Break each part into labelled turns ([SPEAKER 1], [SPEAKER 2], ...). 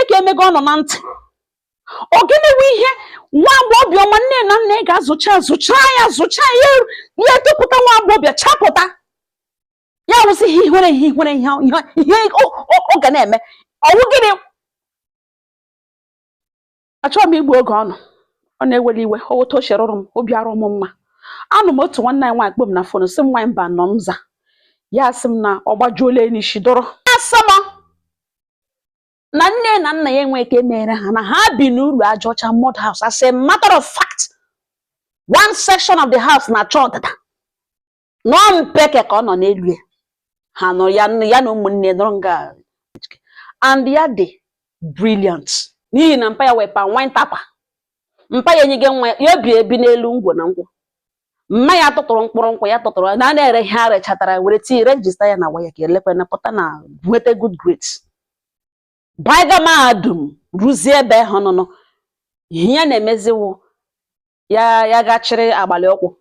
[SPEAKER 1] Chineke emego ọ nọ na ntị. Ọ gịnị wụ ihe nwa agbọghọbịa ọma nne na nna ị ga-azụcha, zụcha ya, zụcha ya, ya etopụta, nwa agbọghọbịa chapụta, ya wụsị ihe ihere, ihe ihere, ihe ihe ọ ga na-eme? Ọwụ gịnị? Achọghị m igbu oge. Ọnụ ọ na-eweli iwe owoto o rụrụ m obi arụ m mma. Anụ m otu nwanne anyị nwaanyị kpọ m na phone, sị m, "Nwaanyị mba nọ m." Za ya, sị m na ọ gbajuola n'isi dọrọ. Ya sị m na nne na nna ya enweghị ike mere ha, na ha bi n'ụlọ aja ọcha, mud house. As a matter of fact, one section of the house na-achọ ọdịda nọọ mpeke ka ọ nọ n'elu ya. Ha nọ ya, ya na ụmụnne nọrọ nga, and ya dị brilliant n'ihi na mpa ya wee pa wine tapper. Mpa ya enyege nwa ya bi ebi n'elu ngwọ na nkwụ. Mma ya tụtụrụ mkpụrụ nkwụ ya tụtụrụ na a na-ere ihe a rechatara were tinye register ya na waya ka elekwe na pụta na nweta good grades, baiga mahadum, rụzie ebe ha nọ. Ihe ya na-emeziwu ya, ya gachịrị agbalị ọkwụ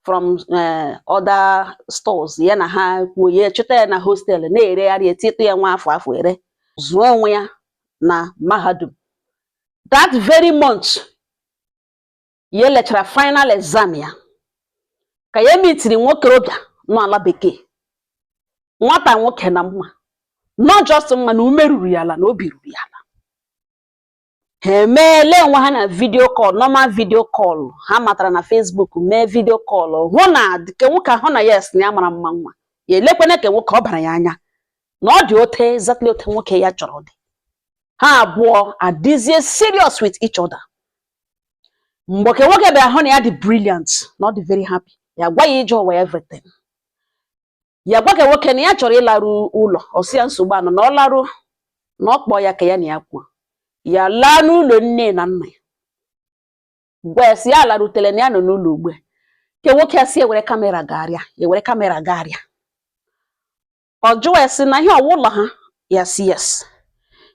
[SPEAKER 1] from other stores ya na ha kwuo, ya chụta ya na hostel na-eregharị, etitụ ya nwa afọ afọ ere, zụọ onwe ya na mahadum. That very month ya lechara final exam ya ka ya mitiri nwokorobịa nọ ala bekee, nwata nwoke na mma, not just mma, na ume ruru ya ala na obi ruru ya ala. Ha emeela onwe ha na video call, normal video call ha matara na Facebook, mee video call, hụ na ke nwoke ahụ na yes, na ya mara mma nwa ya. Elekwana ka nwoke ọ bara ya anya na ọ dị ote, exactly ote nwoke ya chọrọ dị. Ha abụọ adịzie serious with each other. Mgbe ke nwoke bịara hụ na ya dị brilliant, na ọ dị very happy, ya gwa ya ije ụwa, everything. Ya gwa ke nwoke na ya chọrọ ịlarụ ụlọ. Ọ sị ya nsogbu anọ, na ọ larụ na ọ kpọọ ya ka ya na ya kwuo. Ya laa n'ụlọ nne na nna ya, gwa ya sị ya larutele, na ya nọ n'ụlọ ugbu a. Ke nwoke ya sị ewere camera gagharịa, ewere camera gagharịa. Ọ jụwa ya sị na ihe ọwụ ụlọ ha? Ya sị yes.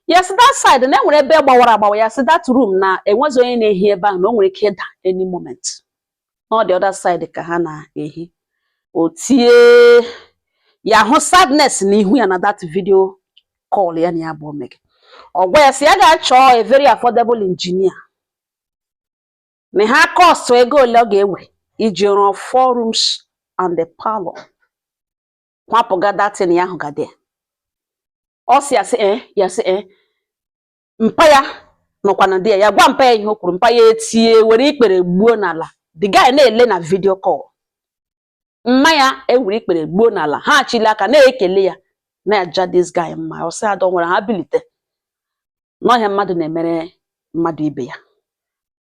[SPEAKER 1] Ya sị that side na enwere ebe gbawara agbawa. Ya sị that room na enwezi onye na-ehi ebe ahụ, na o nwere ike ịda any moment, na ọ dị other side ka ha na-ehi. O tie ya hụ sadness n'ihu ya na that video call ya na ya bụ omege. Ọ gwa ya sị ya ga-achọ a very affordable engineer, na ha cost ego ole ọ ga-ewe iji rụọ four rooms and a parlour, kwapụga datin ya ahụ ga there. Ọ sị ya sị eh, ya sị eh, mpa ya nọkwa na di ya. Ya gwa mpa ya ihe o kwuru. Mpa ya etie were ikpere gbuo n'ala. The guy na-ele na video call, mma ya ewere ikpere gbuo n'ala, ha achịli aka na-ekele ya, na-aja this guy mma. Ọ sị adọ nwere ha bilite n'ọhịa mmadụ na-emere mmadụ ibe ya.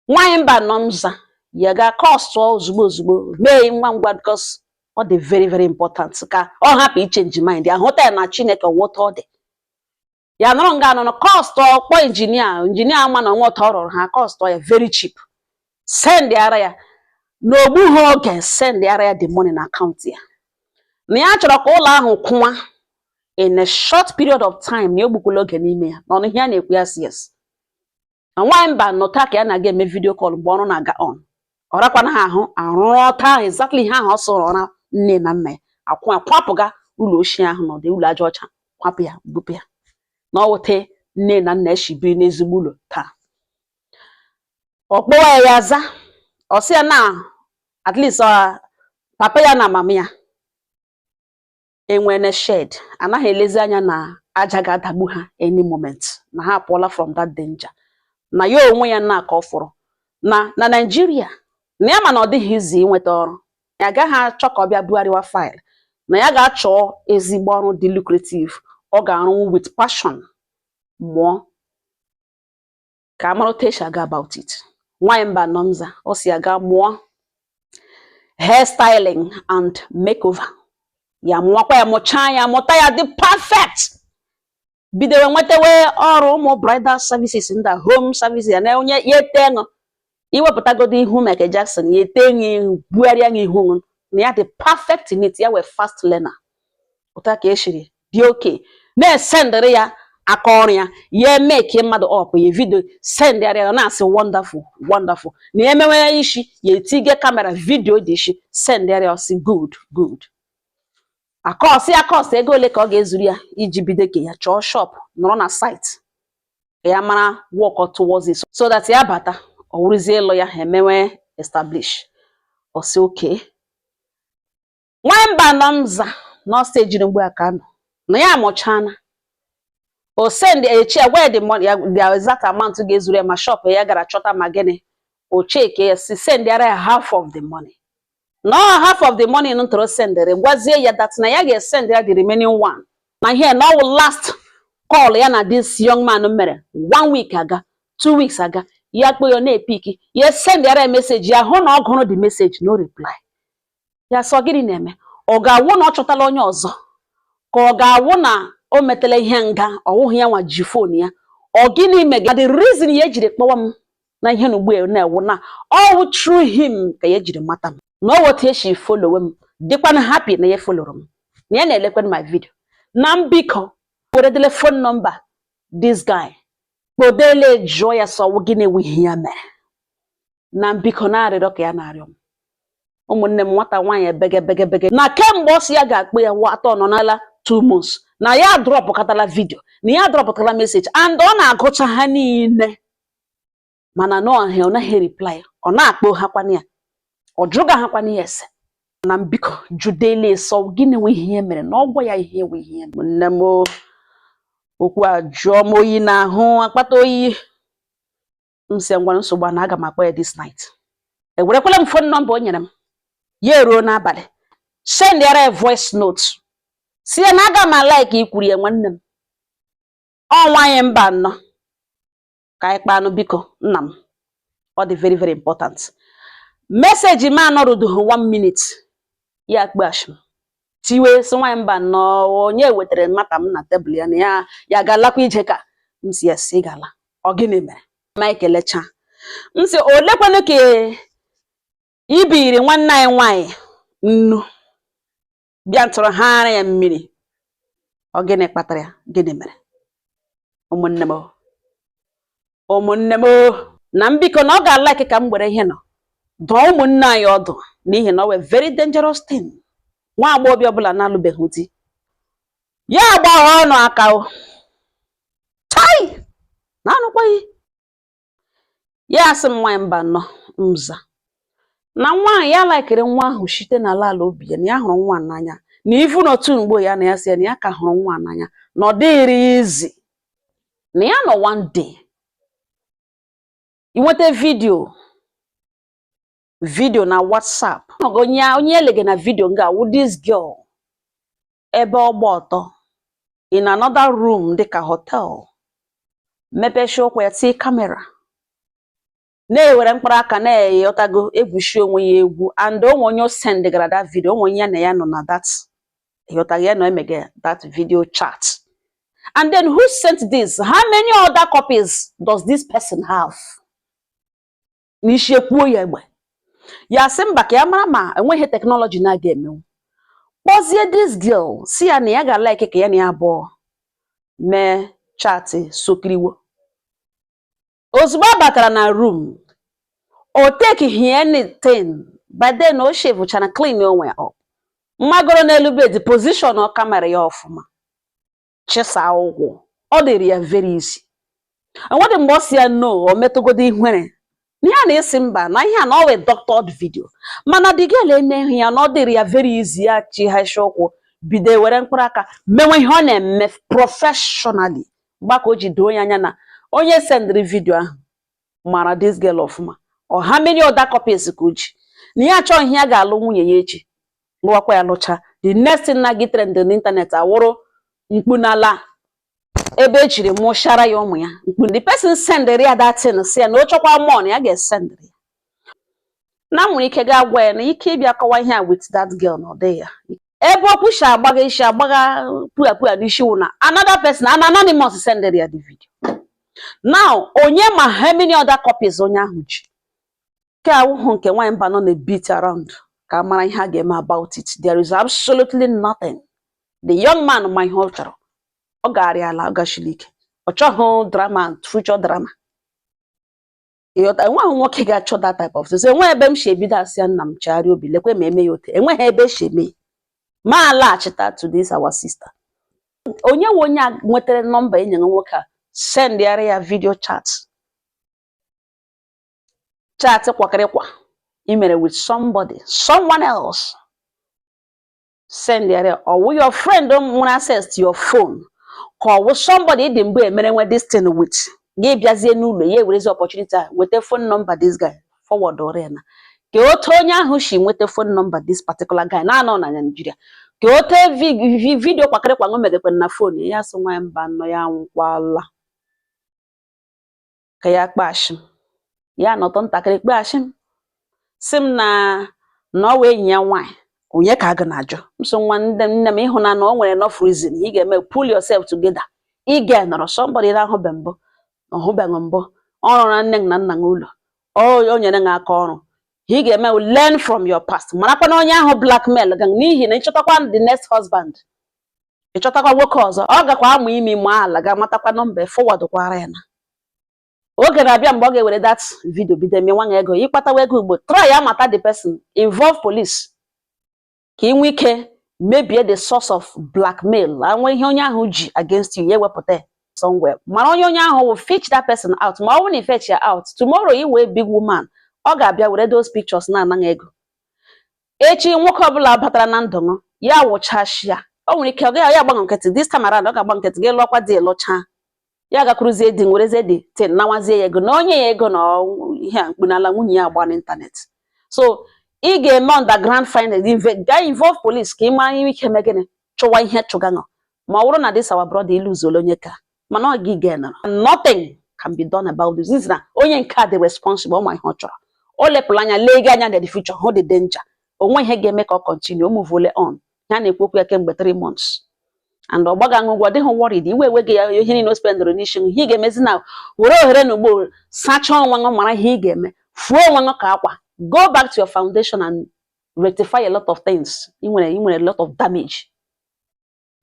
[SPEAKER 1] Nwaanyị mba nọ nza, ya ga cost ozugbo ozugbo, mee ngwa ngwa, because ọ dị very very important ka ọ hapụ ichange mind ya, hụta ya na Chineke wụta ọ dị. Ya nọrọ nga nọ cost, ọkpọ engineer, engineer ama na onwe ụtọ ọ rụrụ ha, cost ya very cheap, send ara ya n'ogbu ha oge, send ara ya the money na account ya, na ya chọrọ ka ụlọ ahụ kwụwa in a short period of time, na egbukwala oge n'ime ya n'ọnụ ihe a na-ekwu. Ya si yes. Na nwaanyị mba nọta ka ya na-aga eme video call mgbe ọrụ na-aga on, ọ rakwana ha ahụ arụọta ahụ exactly ihe ahụ ọ sọrọ ọra nne na nna ya, akwụ akwapụga ụlọ ochie ahụ n'ọdị ụlọ aja ọcha, kwapụ ya, bupụ ya na ọwụte nne na nna eshi biri n'ezigbo ụlọ taa. Ọ kpọwa ya, ya aza. Ọ sị ya na at least papa ya na mama ya enwene shed, anaghị elezi anya na aja ga-adagbu ha any moment, na ha apụọla from that danger, na ya onwe ya na ka ọ fọrọ na Naịjirịa, na ya ma na ọ dịghị izi inweta ọrụ. Ya agaghị achọ ka ọ bịa bugharịwa file, na ya ga-achọ ezigbo ọrụ dị lucrative, ọ ga-arụnwu with passion, mụọ ka amara otu esi aga about it. Nwaanyị mba nọmza, ọ si aga mụọ hairstyling and makeover. Ya mụọkwa ya, mụchaa ya, mụta ya dị perfect, bidowe nwetawe ọrụ ụmụ bridal services, ndị a home services. Ya na onye ya ete ṅụ iwepụtagodo ihu Michael Jackson, ya ete ṅụ ihu, bugharịa ṅụ ihu ṅụ, na ya dị perfect in it. Ya wee fast learner ụta ka eshiri dị oke na-esendịrị ya aka ọrụ ya, ya emeke mmadụ up, ya video sendịrị ya, na-asị wonderful, wonderful. Na ya emewe ya isi, ya etige camera video dị isi, sendịrị ya, ọsị good, good. Akọsị ya cost ego ole ka ọ ga-ezuru ya iji bido ke ya, chọọ shop nọrọ na site. Ka ya mara work towards it so that ya bata, ọ wụrụzie ịlụ ya, ha emewe establish. Ọ sị okay. Nwamba nọ mza nọ stage mgbe a ka nọ na ya amụchana. O send echi ya gwa ya the money ya, the exact amount ga-ezuru ya, ma shop ya gara chọta ma gịnị. O cheke ya, si send yara ya half of the money. No, half of the money ntụrụ sendere, gwazie ya that na ya ga-esend ya the remaining one. Na ihe na ọwụ last call ya na this young man mere one week aga, 2 weeks aga, ya kpọ ya na-epiki. Ya send yara ya message, ya hụ na ọ gụrụ the message, no reply. Ya sọ gịnị na-eme? Ọ ga-awụ na ọ chọtala onye ọzọ, ka ọ ga-awụ na o metela ihe nga ọwụghị ya nwa ji phone ya? Ọ gịnị mega? The reason ya ejiri kpọwa m na ihe na ugbu a na-ewu na ọwụ through him ka ya ejiri mata m, na ọ otu esi follow m, dịkwana happy na ya followro m, na ya na-elekwana my video. Na mbikọ weredele phone number this guy, kpodele jụọ ya sọ ọwụ gịnị ewu ihe ya mere. Na mbikọ na arịrịọ ka ya na-arịọ m, ụmụnne m, nwata nwaanyị ebege bege bege na kemgbe ọ sị ya ga-akpọ ya wa atọ nọ n'ala 2 months, na ya dropụkatala video, na ya dropụtala message, and ọ na-agụcha ha niile, mana na ọhịa ọ naghị reply. Ọ na-akpọ ha kwana ya, ọ jụga ha kwana ya ese. Na mbikọ judele sọ gịnị nwe ihe ya mere, na ọ gwa ya ihe nwe ihe ya mere. Nne m o, okwu a jụọ m oyi n'ahụ, akpata oyi. M sị ngwa, nsogbu a na aga m akpọ ya this night. Ewerekwala m phone number o nyere m. Ya eruo n'abalị, send yara ya voice note, si ya na aga m a-like ikwuru ya, nwanne m, ọ nwaanyị mba anọ, ka anyị kpaa anụ, biko nna m, ọ dị very very important. Message m anọrụdughị one minute, ya kpeghachi m tiwe, sị nwaanyị mba nnọọ, onye wetara mata m na tebụl ya, na ya ya ga-alakwa ije. Ka m si ya si gala, ọ gịnị mere? Ma ekelecha, m sị olekwanụ ka ibiri nwanne anyị nwaanyị nnu bịa ntụrụ ha ara ya mmiri, ọ gịnị kpatara ya? Gịnị mere? Ụmụnne m o, ụmụnne m o, na mbiko na ọ ga-alike ka m were ihe nọ dụọ ụmụnne anyị ọdụ, n'ihi na ọ wee very dangerous thing. Nwa agbọghọbịa ọbụla na-alụbeghị di ya agbagha ọnụ aka o chai na anụkwaghị ya. Asị m nwaanyị mba nọ nza na nwaanyị ya likeri nwa ahụ site n'ala ala obi ya, na ya hụrụ nwa n'anya, na ifu n'otu mgbe ya na ya sị ya na ya ka hụrụ nwa n'anya, na ọ dịghịrị ya izi na ya nọ. One day inweta video na WhatsApp, onye onye elege na video nga wụ this girl ebe ọ gba ọtọ in another room dịka hotel, mepechie ụkwụ ya, tie camera, na-ewere mkpụrụ aka na-eyọtago egwushi onwe ya egwu. And onwe onye o sendgara that video, onwe onye ya na ya nọ na that ịghọtago ya nọ emege that video chat. And then who sent this? How many other copies does this person have? N'isi ekwuo ya egbe, ya sị mba, ka ya mara ma enweghị technology na-aga emenwu. Kpọzie this girl, si ya na ya ga-alike ka ya na ya abụọ mee chat sokiriwo. Ozugbo ọ batara na room, o take anything. By then o shave-chara, clean onwe ya up, mmagoro n'elu bed, position ọ camera ya ọfụma, chịsa ụkwụ. Ọ dịrị ya very easy. Enwedị mgbe ọ si ya no, o metụgodo ihere na ya na-esi mba na ihe a na ọ wee doctored video. Mana the girl emeghị ya, na ọ dịrị ya very easy. Ya chighachi ụkwụ, bido were mkpụrụ aka mewe ihe ọ na-eme professionally. Mgba ka o ji doo ya anya na onye sendịrị video ahụ mara this girl ọfụma. Ọ how many other copies ka o ji? Na ya achọghị ihe ya ga-alụ nwunye ya echi, lụwakwa ya, lụcha, the next thing na gị trend n'internet awụrụ mkpu n'ala ebe ejiri mụchara ya ụmụ ya mkpu. The person sendịrị ya that thing si ya na o chọkwa more, na ya ga-esendịrị ya, na nwere ike gaa gwa ya na ike ịbịa kọwa ihe a with that girl, na ọ dịghị ya. Ebe okwu si agbaga isi agbaga pua pua n'isi wụ na another person, an anonymous, sendịrị ya the video. Now onye ma how many other copies onye ahụ ji? Nke awụhụ nke nwaanyị mba nọ na beat around ka a mara ihe a ga-eme about it. There is absolutely nothing. The young man ma ihe ọ chọrọ, ọ garị ala, ọ gachiri ike, ọ chọghị drama, future drama. Ịghọta? Enweghị nwoke ga-achọ that type of thing. So enweghị ebe m si ebido asị ya, nna m, chegharịa obi, lekwe ma eme ya ote. Enweghị ebe esi eme ya. Ma alaghachita to this our sister, onye nwe onye a nwetara nọmba enyi nwoke a Sendịara ya video chat, chat kwakịrịkwa ị mere with somebody, someone else. Sendịara ya, ọ wụ your friend nwere access to your phone, ka ọ wụ somebody dị mbụ emere nwe this thing with gị, bịazie n'ụlọ ya, ewerezi opportunity a weta phone number this guy, forward ọrịa na ka otu onye ahụ si nweta phone number this particular guy na-anọ na Nigeria, ka ote video kwakịrịkwa ṅụ megekwe na phone ya. Sị nwa mba nọ ya anwụkwala, ka ya kpashi ya nọtọ ntakịrị kpeghachi m, sị m na ọ wee enyi ya nwaanyị onye ka agụ na-ajụ m. So nwa nne nne m, ịhụna na o nwere enough reason ị ga-eme, pull yourself together. Ị ga nọrọ somebody na-ahụbe mbụ, ọhụbeghị mbụ, ọrụ na nne na nna gị ụlọ o nyere gị aka ọrụ. Ị ga-eme, learn from your past, marakwa na onye ahụ blackmail gị, n'ihi na ịchọtakwa the next husband, ịchọtakwa nwoke ọzọ, ọ gakwa amụ imi ma ala ga matakwa nọmba, forward kwara ya. Na oge na-abịa mgbe ọ ga-ewere that video bido menwa ego. Ịkpatawa ego ugbo, try ya mata the person, involve police ka ị nwee ike mebie the source of blackmail. Anwe ihe onye ahụ ji against you, ya ewepụta somewhere, mara onye ahụ will fetch that person out. Ma ọ bụrụ na ị fetch ya out tomorrow, ị wee big woman, ọ ga-abịa were those pictures na-anaghị ego. Echi nwoke ọbụla batara na ndụ m ya wụchashịa, o nwere ike ọ gaghị ya agba nkịtị. This time around ọ ga-agba nkịtị, gị lụọkwa di, lụchaa ya, gakwuruzie di, werezie di tin nawazie ya ego na onye ya ego na ihe a mkpunala nwunye ya agba n'ịntanetị. So ị ga-eme underground finding, ga involve police ka ị mara ihe ike eme gịnị, chụwa ihe chụgaṅụ. Ma ọ bụrụ na this our brother iluzuola onye ka mana ọ gị ga nothing can be done about this. This na onye nke a dị responsible, ọ ma ihe ọ chọrọ, o lepụrụ anya, lee gị anya na the future, hụ the danger, onwe ihe ga-eme ka ọ continue, o move on. Ya na-ekwu okwu ya kemgbe 3 months and ọ gbaghị aṅụ ụgwọ, dịghị worried, iwe ewe gị ya ihe niile o spendụrụ n'isi. Ihe ị ga-emezi na were ohere na ugbo sachaa onwe ṅụ, mara ihe ị ga-eme, fuo onwe ṅụ ka akwa, go back to your foundation and rectify a lot of things. Ị nwere a lot of damage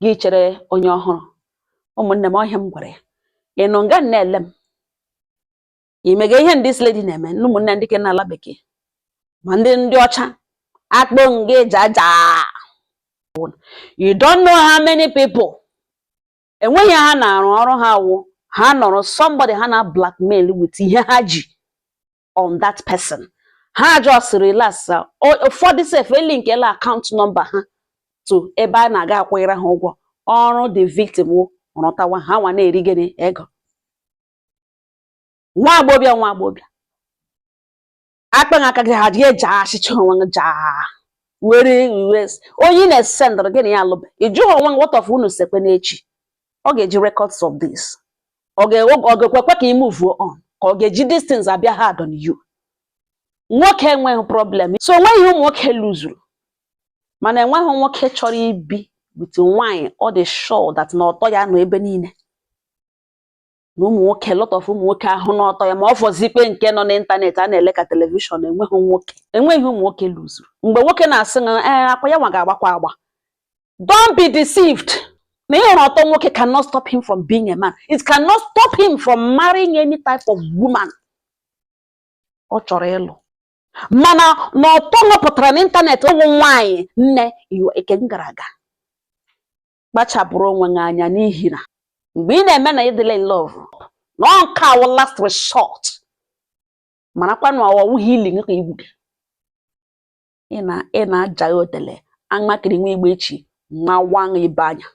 [SPEAKER 1] gị chere onye ọhụrụ. Ụmụnne m, ọhịa m gwara ya, ị nụ nga na-ele m ị mega ihe ndị this lady na-eme. Ndị ụmụnne ndị ke na-ala bekee ma ndị ọcha akpọ nga jaja, you don't know how many people enweghị ha na-arụ ọrụ ha wụ ha nọrọ somebody ha na blackmail with ihe ha ji on that person. Ha just relax. Ụfọdụ sef elinkela account number ha to ebe a na-aga akwanyere ha ụgwọ ọrụ. The victim wụ rụtawa ha nwa na-eri gịnị ego. Nwa agbọbịa, nwa agbọbịa, akpaghị aka gị ha ji eji achịcha onwe gị jaa were were onye ị na-esendịrị gịnị ya alụbe, ị jụghị onwe gị, what of unu sekwe n'echi? Ọ ga-eji records of this, ọ ga-ekwekwe ka ị move on, ka ọ ga-eji these things abịa hard on you. Nwoke enweghị problem, so onweghị ụmụ nwoke luzuru, mana enweghị nwoke chọrọ ibi with nwaanyị ọ dị sure that na ọtọ ya nọ ebe niile. Na ụmụ nwoke, lot of ụmụ nwoke ahụ n'ọtọ ya, ma ọ fọzikwe nke nọ n'ịntanetị a na-ele ka television. Enweghị nwoke, enweghị ụmụ nwoke luzuru. Mgbe nwoke na-asị na ee, akwa ya nwa ga-agbakwa agba, don't be deceived. Na ịhụrụ ọtọ nwoke cannot stop him from being a man. It cannot stop him from marrying any type of woman ọ chọrọ ịlụ. Mana na ọtọ nwepụtara n'ịntanetị ụmụ nwaanyị nne eke m gara aga, kpachapụrụ onwe gị anya, n'ihi na mgbe ị na-eme na ịdịla in love na ọ nke awụ last resort, marakwa na ọwụ healing ka igwu gị ị na ị na-aja otele amakiri nwa igbe echi nwa nwa ibe anya.